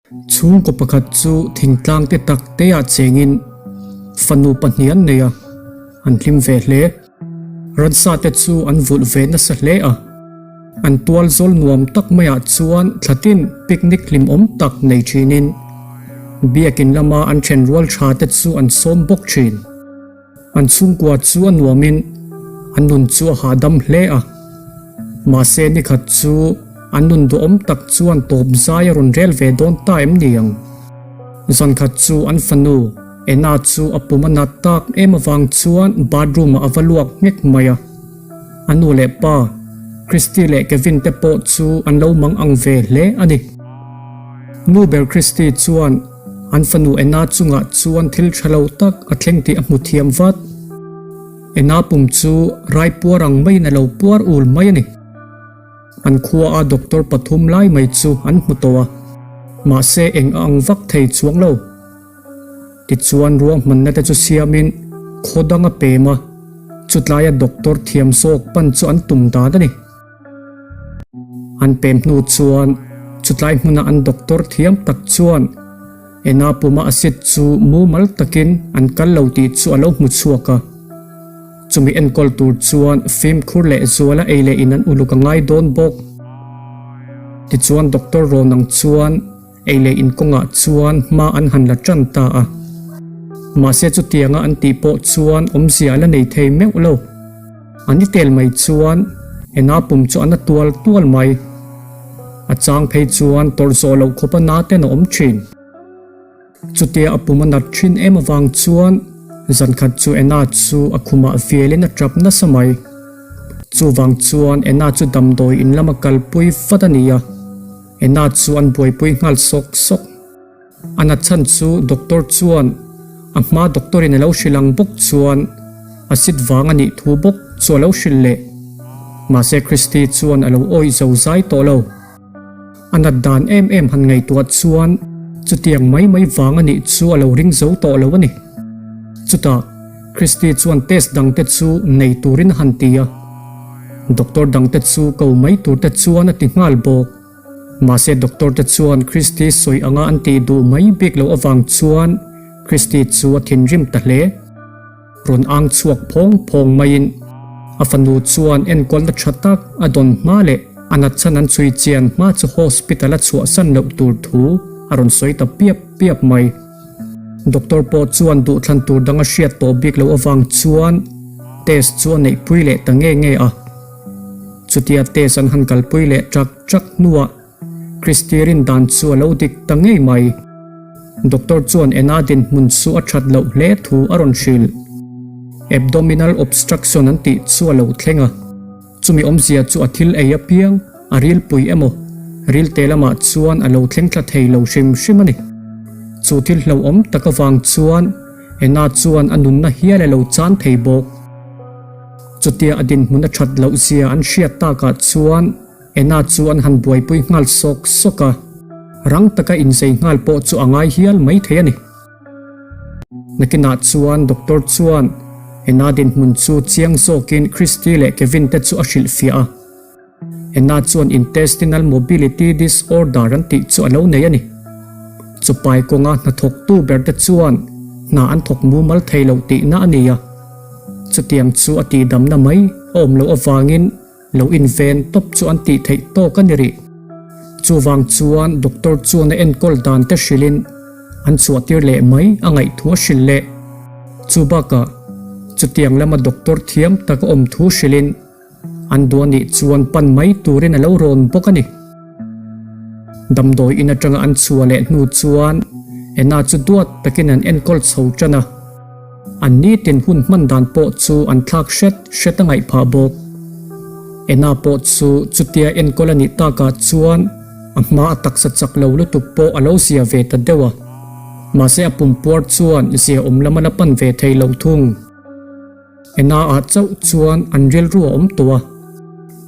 Chhungkaw pakhat chu thingtlang te tak te ah chengin fanu pahnih an nei a, an hlim ve hle. Ransa te chu an vulh ve nasa hle a, an tual zawl nuam tak maiah chuan thlatin picnic hlimawm tak nei thinin biakin lama an then rual tha te chu an sawm bawk thin. An chhungkua chu a nuamin an nun chu a hahdam hle a, mahse nikhat chu an nun duhawm tak chuan tawp zai a rawn rel ve dawn ta em ni ang? Zankhat chu an fanu Ena chu a pum a nat tak em avang chuan bathroom ah a va luak nghek mai a, a nu leh pa Christy leh Kevin te pawh chu an lo mang ang ve hle a ni. Nu ber Christy chuan An fanu Ena chungah chuan thil tha lo tak a thleng tih a hmu thiam vat. Ena pum chu rai puar ang maiin a lo puar ul mai a ni. An khua a doctor pathum lai mai chu an hmu tawh a, mahse eng a ang vak thei chuang lo. Tichuan ruahmanna te chu siamin khaw dang a pem a, chutlaia doctor thiam zawk pan chu an tum dan a ni. An pem hnu chuan chutlai hmuna an doctor thiam tak chuan Ena puma acid chu mumal takin an kal lo tih chu a lo hmu chhuak a. Chumi enkawl tur chuan fimkhur leh zuala ei leh in an uluk a ngai dawn bawk. Tichuan doctor rawn ang chuan Ei leh in kawngah chuan hma an han la tan ta a. Mahse chutianga an tih pawh chuan awmzia a la nei thei meuh lo. An i tel mai chuan Ena pum chu a na tual tual mai. A chang phei chuan tawrh zawh loh khawp a na ten a awm thin. Chutia a pum a nat thin em avang chuan zankhat chu Ena chu a khumah velin a tap nasa mai. Chuvang chuan Ena chu damdawi in lama kalpui vat a ni a. Ena chu an buaipui nghal sawk sawk. A nat chhan chu doctor chuan a hma doctor in a lo hrilh ang bawk chuan acid vang a nih thu bawk chu a lo hrilh leh. Mahse Christy chuan a lo awih zo zai tawh lo. A nat dan em em han ngaihtuah chuan chutiang mai mai vang a nih chu a lo ring zo tawh lo a ni. Chutah Christy chuan test dang te chu nei turin a han ti a. Doctor dangte chu ko mai turte chuan a ti nghal bawk. Mahse doctor te chuan Christy sawi anga an tih duh mai bik loh avang chuan Christy chu a thinrim ta hle. Rawn ang chhuak phawng phawng maiin a fanu chuan enkawlna tha tak a dawn hma leh a natchhan an chhui chian hma chu hospital a chhuahsan loh tur thu a rawn sawi ta piap piap mai. Doctor pawh chuan duhthlan tur dang a hriat tawh bik loh avang chuan test chu a neihpui leh ta nge nge a. Chutia test an han kalpui leh ṭak ṭak hnuah Christy rin dan chu a lo dik ta ngei mai. Doctor chuan Ena dinhmun chu a ṭhat loh hle thu a rawn hrilh. Abdominal obstruction an tih chu a lo thleng a. Chumi awmzia chu a thil ei apiang a rilpui emaw, rilte lamah chuan a lo thleng thla thei lo hrim hrim a ni. Chu thil hlauhawm tak avang chuan Ena chuan a nunna hial a lo chan thei bawk. Chutia a dinhmun a that loh zia an hriat takah chuan Ena chu an han buaipui nghal sawk sawk a, rang taka inzei nghal pawh chu a ngai hial mai thei a ni. Nakinah chuan doctor chuan Ena dinhmun chu chiang zawkin Christy leh Kevin te chu a hrilhfiah a. Ena chuan intestinal mobility disorder an tih chu a lo nei a ni. Chupai kawnga hnathawktu ber te chuan hna an thawk mumal thei lo tihna a ni a. Chutiang chu a tihdamna mai a awm loh avangin Lo inven tawp chu an tih theih tawk a ni rih. Chuvang chuan doctor chuan a enkawl dan te hrilhin an chhuahtir leh mai a ngaih thu a hrilh leh. Chu bakah chutiang lama doctor thiam tak a awm thu hrilhin an duh a nih chuan pan mai turin a lo rawn bawk a ni. Damdawi in atanga an chhuah leh hnu chuan Ena chu duat takin an enkawl chho tan a. An nitin hun hman dan pawh chu an thlak hret hret a ngaih phah bawk. Ena pawh chu chutia enkawl a nih takah chuan a hma a taksa chak lo lutuk pawh a lo zia ve ta deuh a. Mahse a pumpuar chuan zia awm lam a la pan ve thei lo thung. Ena ah chauh chuan an rilru a awm tawh a.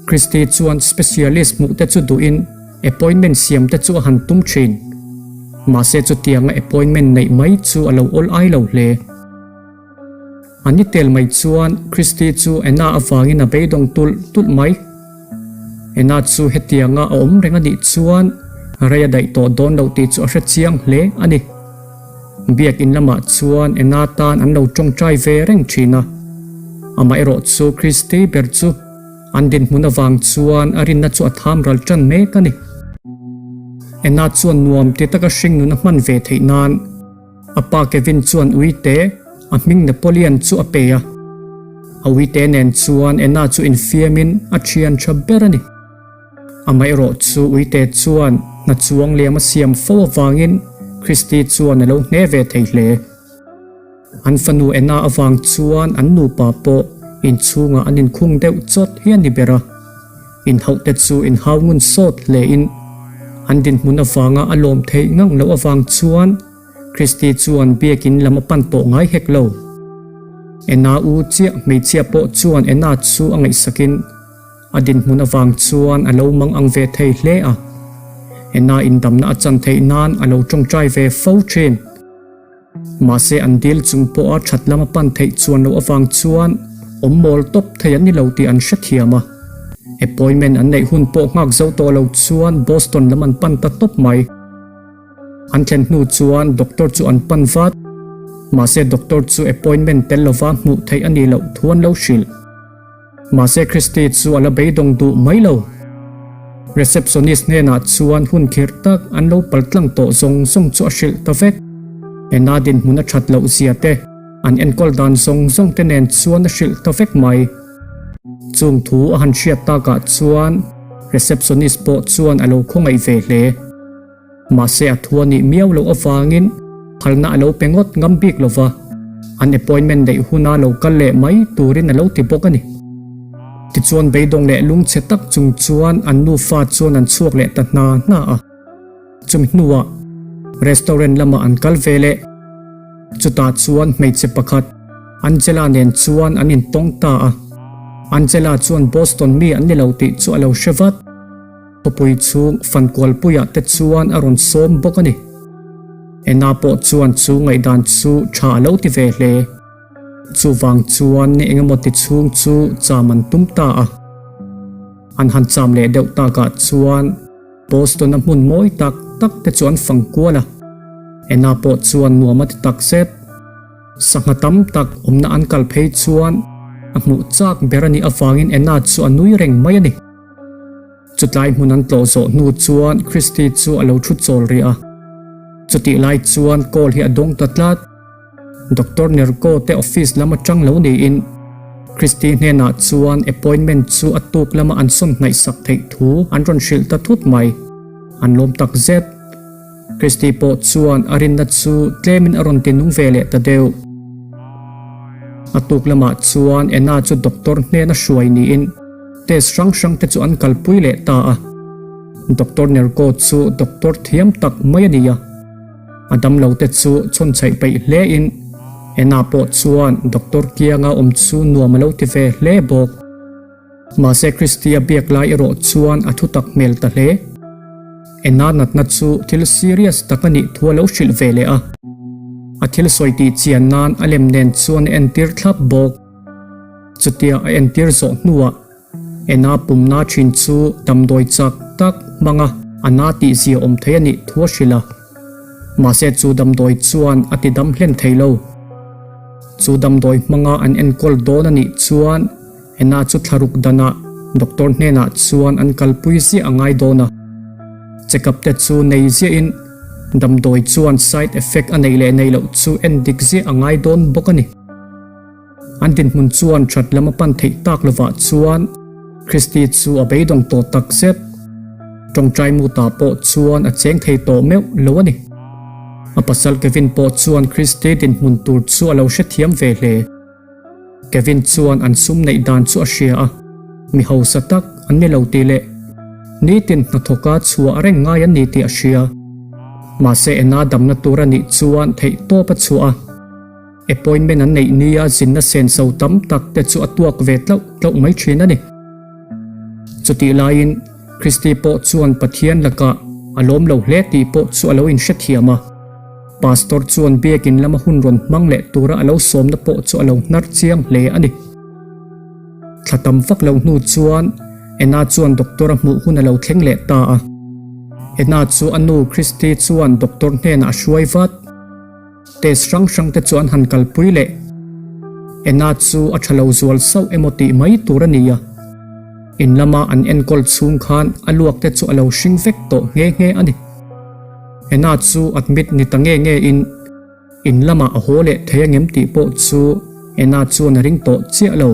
Christy chuan specialist hmuh te chu duhin appointment siam te chu a han tum thin. Mahse chutianga appointment neih mai chu a lo awl ai lo hle. A ni tel mai chuan Christy chu Ena avangin a beidawng tulh tulh mai. Ena chu hetianga a awm reng a nih chuan Rei a daih tawh dawn lo tih chu a hre chiang hle a ni. Biakin lamah chuan Ena tan an lo tawngtai ve reng thin a. Amaherawh chu Christy ber chu an dinhmun avang chuan a rinna chu a tham ral tan mek a ni. Ena chuan nuam ti taka hringnun a hman ve theih nan a pa Kevin chuan uite a hming Napoleon chu a pe a. A uite nen chuan Ena chu infiamin a thian tha ber a ni. Amaherawh chu uite chuan hna chuang liam a siam fo avangin Christy chuan a lo hne ve thei hle. An fanu Anna avang chuan an nupa pawh inchhungah an inkhung deuh chawt hi a ni ber a. Inhauhte chu inhau ngun sawt hlein an dinhmun avanga a lawm theih ngang loh avang chuan Christy chuan biakin lam a pan tawh ngai hek lo. Anna u chiah hmeichhia pawh chuan Anna chu a ngaihsakin, A dinhmun avang chuan a lo mang ang ve thei hle a, Enna indamna a chan theih nan a lo tawngtai ve fo thin. Mahse an dil chung pawha that lam a pan theih chuan loh avang chuan awm mawl tawp thei an ni lo tih an hrethiam a. Appointment an neih hun pawh nghak zo tawh lo chuan Boston lam an pan ta tawp mai. An thlen hnu chuan doctor chu an pan vat. Mahse doctor chu appointment tel lova hmuh theih a nih loh thu an lo hrilh. Mahse Christy chu a la beidawng duh mai lo. Receptionist hnenah chuan hun khirh tak an lo pal tlang tawh zawng zawng chu a hrilh ta vek. Ena dinhmun a that loh zia te, an enkawl dan zawng zawng te nen chuan a hrilh ta vek mai. Chung thu a han hriat takah chuan receptionist pawh chuan a lo khawngaih ve hle. Mahse a thu a nih miau loh avangin phalna a lo pe ngawt ngam bik lo va, an appointment neih huna lo kal leh mai turin a lo ti bawk a ni. Tichuan beidawng leh lungchhe tak chung chuan an nufa chuan an chhuak leh ta hna hna a. Chumi hnuah restaurant lamah an kal ve leh. Chutah chuan hmeichhe pakhat Angela nen chuan an intawng ta a. Angela chuan Boston mi an ni lo tih chu a lo hre vat. Khawpui chhung fankualpuiah te chuan a rawn sawm bawk a ni. Ena pawh chuan chu ngaihdan chu tha a lo ti ve hle. Chuvang chuan ni engemaw ti chhung chu cham an tum ta a. An han cham leh deuh takah chuan Boston-a hmun mawi tak tak te chu an fang kual a. Ena pawh chuan nuam a ti tak zet. Sangha tam tak awmna an kal phei chuan a hmuh chak ber a nih avangin Ena chu a nui reng mai a ni. Chutlai hmun an tlawh zawh hnu chuan Christy chu a lo thu chawl rih a. Chutih lai chuan call hi a dawng ta tlat. Doctor Nerko te office lam atang lo niin Christy hnenah chuan appointment chu a tuk lama an sawn hnaih sak theih thu an rawn hrilh ta thut mai. An lawm tak zet. Christy pawh chuan a rinna chu tlemin a rawn ti nung ve leh ta deuh. A tuk lamah chuan Anna chu doctor hnena hruai niin Test hrang hrang te chu an kalpui leh ta a. Doctor Nerko chu doctor thiam tak mai a ni a. A damlo te chu chhawnchhaih peih hle in Anna pawh chuan doctor kianga awm chu nuam a lo ti ve hle bawk. Mahse Christy a biak lai erawh chuan a thutak hmel ta hle. Anna natna chu thil serious tak a nih thu a lo hrilh ve leh a. A thil sawi tih chian nan a lem nen chuan a entir thlap bawk. Chutia a entir zawh hnuah Ena pumna thin chu damdawi chak tak hmanga a na tih zia awm thei a nih thu a hrilh a. Mahse chu damdawi chuan a ti dam hlen thei lo. Chu damdawi hmanga an enkawl dawn a nih chuan Ena chu thlaruk danah doctor hnenah chuan an kalpui ziah a ngai dawn a. Check up te chu nei ziahin damdawi chuan side effect a neih leh neih loh chu en dik ziah a ngai dawn bawk a ni. An dinhmun chuan that lam a pan theih tak lovah chuan Christy chu a beidawng tawh tak zet. Tawngtai mutah pawh chuan a cheng thei tawh meuh lo a ni. A pasal Kevin pawh chuan Christy dinhmun tur chu a lo hrethiam ve hle. Kevin chuan an sum neih dan chu a hria a, mi hausa tak an ni lo tih leh nitin hnathawka chhuah reng ngai an ni tih a hria. Mahse Anna damna tur a nih chuan theihtawp a chhuah a. Appointment an neih nia zinna senso tam tak te chu a tuak ve tlauh tlauh mai thin a ni. Chutih laiin Christy pawh chuan Pathian lakah a lawm lo hle tih pawh chu a lo inhrethiam a. Pastor chuan biakin lama hun rawn hmang leh tura a lo sawmna pawh chu a lo hnar chiang hle a ni. Thla tam vak lo hnu chuan Anna chuan doctor a hmuh hun a lo thleng leh ta a. Edna chu a nu Christy chuan doctor hnenah a hruai vat. Test hrang hrang te chu an han kalpui leh. Edna chu a tha lo zual sauh emaw tih mai tur a ni a. In lama an enkawl chhung khan a luak te chu a lo hring vek tawh nghe nghe a ni. Edna chu admit ni ta nge nge in. In lamah a haw leh thei angem tih pawh chu Anna chuan a ring tawh chiah lo.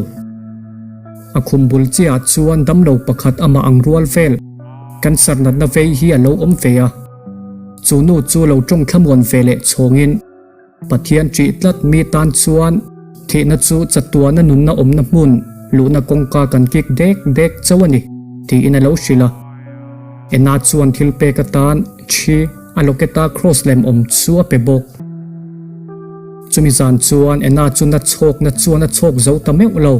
A khum bul chiahah chuan damlo pakhat amah ang rual vel cancer natna vei hi a lo awm ve a. Chu nu chu lo tawng thlamuan ve leh chhawngin Pathian ṭih tlat mi tan chuan thihna chu chatuana nunna awmna hmun luhna kawngka kan kik dek dek chauh a ni tiin a lo hrilh a. Anna chuan thil pek atan Thi a locket-a cross lem awm chu a pe bawk. Chumi zan chuan Anna chu na chhawkna chuan a chhawk zo ta meuh lo.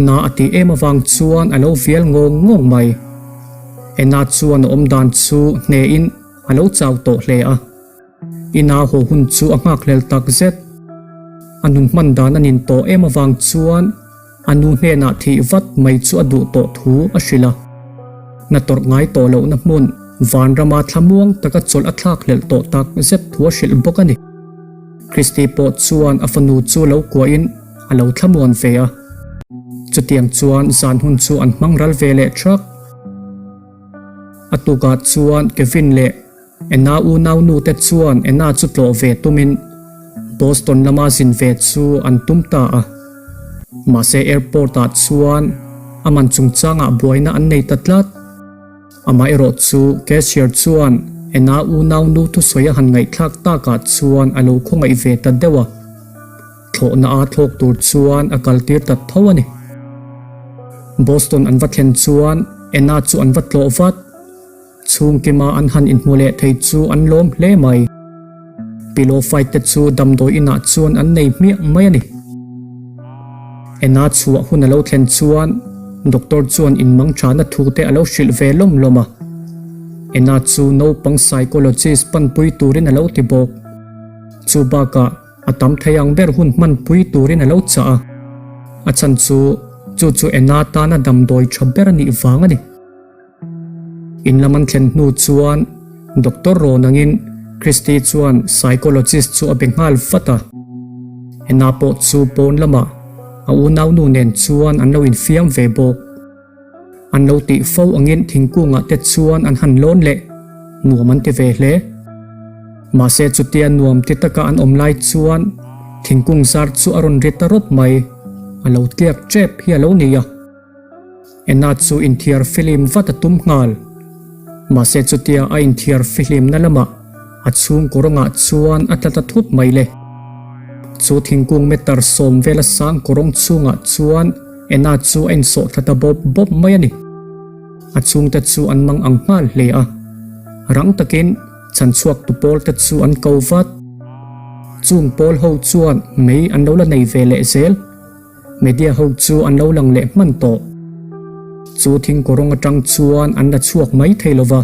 Na a tih em avang chuan a lo vial ngawng ngawng mai. Anna chuan a awm dan chu hnehin a lo chau tawh hle a. Ina haw hun chu a nghakhlel tak zet. A nun hman dan a nin tawh em avang chuan a nu hnenah thih vat mai chu a duh tawh thu a hrilh a. Na tawrh ngai tawh lohna hmun vanrama thlamuang taka chawlh a thlak hlelh tawh tak zet thu a hrilh bawk a ni. Christy pawh chuan a fanu chu lo kuahin a lo thlamuan ve a. Chutiang chuan zan hun chu an hmang ral ve leh thak. A tukah chuan Kevin leh Anna unau nute chuan Anna chu tlawh ve tumin Boston lama zin ve chu an tum ta a. Mahse airport-ah chuan a man chungchangah buaina an nei ta tlat. Amaherawh chu cashier chuan Anna unau nu thusawi a han ngaihthlak takah chuan a lo khawngaih ve ta deuh a. Thlawhna a thlawk tur chuan a kaltir ta tho a ni. Boston an va thlen chuan Anna chu an va tlawh vat. Chhungkima an han inhmu leh thei chu an lawm hle mai. Pillow fight te chu damdawi inah chuan an nei hmiah mai a ni. Ena chhuah hun a lo thlen chuan doctor chuan inmang thana thu te a lo hrilh ve lawm lawm a. Ena chu naupang psychologist panpui turin a lo ti bawk. Chu bakah a tam thei ang ber hun hmanpui turin a lo chah a. A chhan chu chu chu Ena tana damdawi tha ber a nih vang a ni. In lam an thlen hnu chuan Doctor rawn angin Christy chuan psychologist chu a be nghal vat a. Anna pawh chu pawn lamah a unaunu nen chuan an lo infiam ve bawk. An lo tih fo angin thingkungah te chuan an han lawn leh nuam an ti ve hle. Mahse chutia nuam ti taka an awm lai chuan thingkung zar chu a rawn ri ta rawp mai, a lo tliak tep hi a lo ni a. Enna chu inthiar fihlim vat a tum nghal. Mahse chutia a inthiar fihlimna lamah a chhung kawrawngah chuan a tla ta thut mai le. Chu thingkung meter sawm vela sang kawrawng chhungah chuan Enna chu a insawh thla ta bawp bawp mai a ni. A chhungte chu an mang ang nghal hle a. Rang takin chhanchhuak tu pawl te chu an ko vat. Chung pawl ho chuan mei an lo la nei ve leh zel. Media ho chu an lo lang leh hman tawh. Chu thing kawrawng atang chuan an la chhuak mai thei lo va.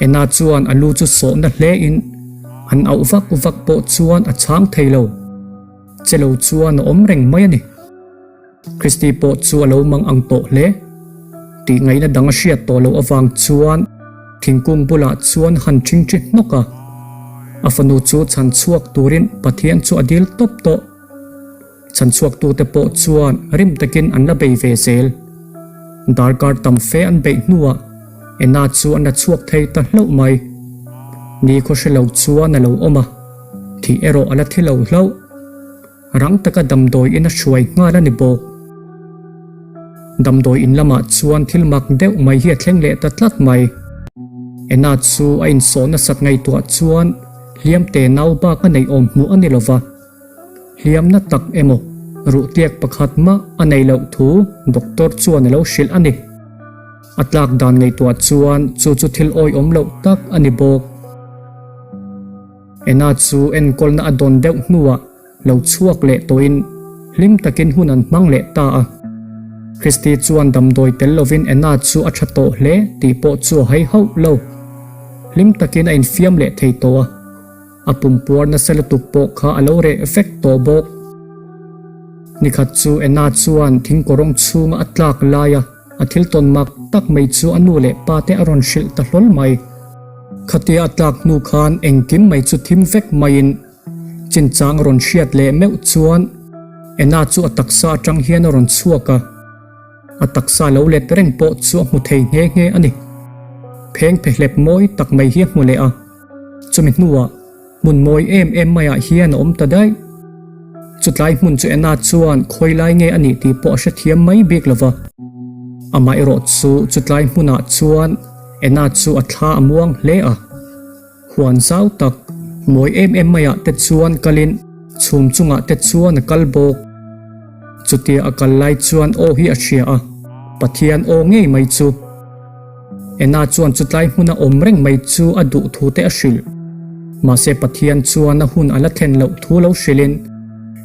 Anna chuan a lu chu sawhna hle in an auh vak vak pawh chuan a chhang thei lo. Che lo chuan a awm reng mai a ni. Christy pawh chu a lo mang ang tawh hle. Tih ngaihna dang a hriat tawh loh avang chuan thingkung bulah chuan han ṭhingṭhi hnawk a. A fanu chu chhan chhuak turin Pathian chu a dil tawp tawh. Chhanchhuaktute pawh chuan rim takin an la bei ve zel. Darkar tam fe an beih hnuah Anna chu an la chhuak thei ta hlauh mai. Ni khaw hre lo chuan a lo awm a, thih erawh a la thi lo hlauh. Rang taka damdawi in a hruai nghal a ni bawk. Damdawi in lamah chuan thil mak deuh mai hi a thleng leh ta tlat mai. Anna chu a insawh nasat ngaihtuah chuan hliamte nau bak a neih awm hmuh a ni lova. Hliamna tak emaw ruhtiak pakhat mah a nei loh thu doctor chuan a lo hrilh a ni. A tlak dan ngaihtuah chuan chu chu thil awihawm loh tak a ni bawk. Anna chu enkawlna a dawn deuh hnuah lo chhuak leh tawhin hlim takin hun an hmang leh ta a. Christy chuan damdawi tel lovin Anna chu a tha tawh hle tih pawh chu a hai hauh lo. Hlim takin a infiam leh thei tawh a. A pumpuar nasa lutuk pawh kha a lo reh vek tawh bawk. Nikhat chu Anna chuan thingkawrawng chhunga a tlak laia. A thil tawn mak tak mai chu a nu leh pa te a rawn hrilh ta hlawl mai. Khatia a tlak hnu khan engkim mai chu thim vek maiin chinchang a rawn hriat leh meuh chuan Anna chu a taksa atang hian a rawn chhuak a. A taksa lo let reng pawh chu a hmu thei nghe nghe a ni. Pheng phehlep mawi tak mai hi a hmu leh a, chumi hnuah hmun mawi em em maiah hian a awm ta daih. Chutlai hmun chu Anna chuan khawi lai nge a nih tih pawh a hrethiam mai bik lo va. Amaherawh chu chutlai hmunah chuan Anna chu a thla a muang hle a. Huan zau tak, mawi em em maiah te chuan kalin chhum chungah te chuan a kal bawk. Chutia a kal lai chuan aw hi a hria a, Pathian aw ngei mai chu. Ena chuan chutlai hmuna awm reng mai chu a duh thu te a hrilh. Mahse Pathian chuan a hun a la thlen loh thu lo hrilhin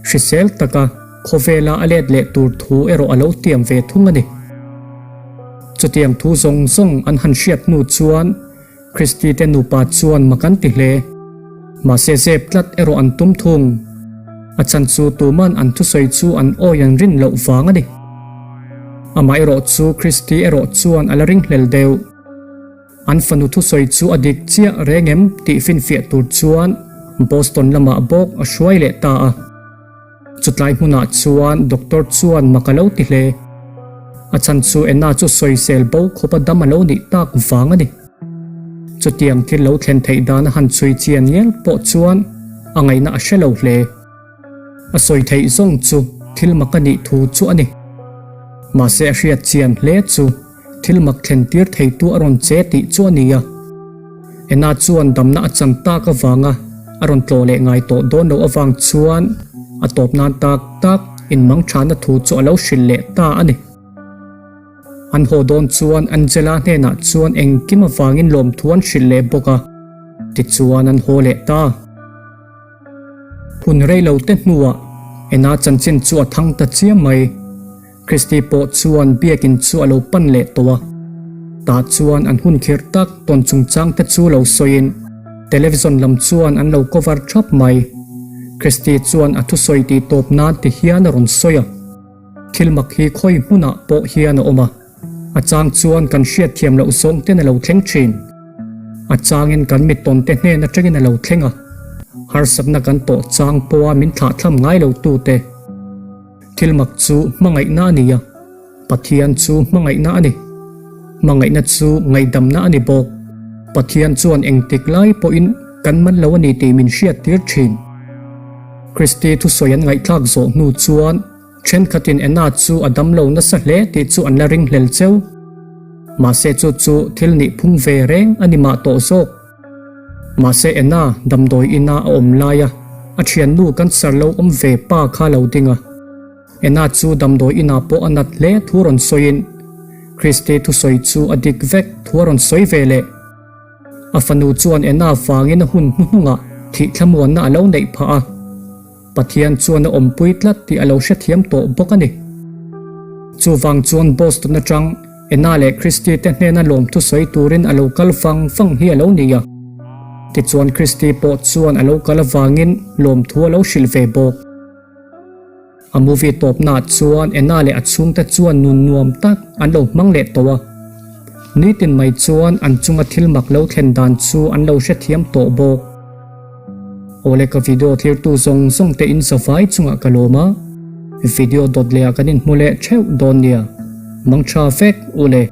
hrisel taka khawvela a let leh tur thu erawh a lo tiam ve thung a ni. Chutiang thu zawng zawng an han hriat hnu chuan Christy te nupa chuan mak an ti hle. Mahse zep tlat erawh an tum thung. A chhan chu tuman an thusawi chu an awi an rin loh vang a ni. Amah erawh chu Christy erawh chuan a la ringhlel deuh. An fanu thusawi chu a dik chiah reng em tih finfiah tur chuan Boston lamah bawk a hruai leh ta a. Chutlai hmunah chuan doctor chuan mak a lo ti hle. A chhan chu Anna chu sawisel bo khawpa dam a lo nih tak vang a ni. Chutiang thil lo thlen theih dan a han chhui chian ngial pawh chuan a ngaihna a hre lo hle. A sawi theih zawng chu thil mak a nih thu chu a ni. Mahse a hriat chian hle chu. Thil mak thlen tir theitu a rawn che tih chu a ni a. Ena chuan damna a chan tak avanga a rawn tlawh leh ngai tawh dawn loh avang chuan a tawp nan tak tak in mangthana thu chu a lo hrilh leh ta a ni. An haw dawn chuan Angela hnenah chuan engkim avangin lawmthu an hrilh leh bawk a, tichuan an haw leh ta. Hun rei lo te hnuah Ena chanchin chu a thang ta chiam mai. Christy pawh chuan biakin chu a lo pan leh tawh a, tah chuan an hun khirh tak tawn chungchang te chu lo sawiin television lam chuan an lo cover thap mai. Christy chuan a thusawi tih tawp nan ti hian a rawn sawi a, Thil mak hi khawi hmunah pawh hian a awm a, a chang chuan kan hriatthiam loh zawng ten a lo thleng thin. A changin kan mittawn te hnen atangin a lo thleng a, harsatna kan tawh chang pawha min thlahthlam ngai lo tute. Thil mak chu hmangaihna a ni a, Pathian chu hmangaihna a ni. Hmangaihna chu ngaihdamna a ni bawk. Pathian chuan engtik lai pawhin kan man lo a ni tih min hriattir thin. Kristi thusawi an ngaihthlak zawh hnu chuan thenkhatin Anna chu a damlo nasa hle tih chu an la ringhlel cheu. Mahse chu chu thil nih phung ve reng a ni mah tawh zawk. Mahse Anna damdawi ina a awm laia a thiannu cancer lo awm ve pa kha lo ding a. Anna chu damdawi inah pawh a nat hle thu rawn sawiin Christy thusawi chu a dik vek thu a rawn sawi ve leh. A fanu chuan Anna vangin a hun hnuhnungah thih thlamuanna a lo neih phah a. Pathian chuan a awmpui tlat tih a lo hrethiam tawh bawk a ni. Chuvang chuan Boston atang Anna leh Christy te hnena lawmthu sawi turin a lo kal vang vang hi a lo ni a. Tichuan Christy pawh chuan a lo kal avangin lawmthu a lo hrilh ve bawk. A movie tawpnaah chuan Anna leh a chhungte chuan nun nuam tak an lo hmang leh tawh a. Nitin mai chuan an chunga thil mak lo thlen dan chu an lo hrethiam tawh bawk. Awle ka video thirtu zawng zawng te in zavai chungah ka lawm a, video dawt leh ah kan inhmu leh theuh dawn nia. Mangtha vek ule.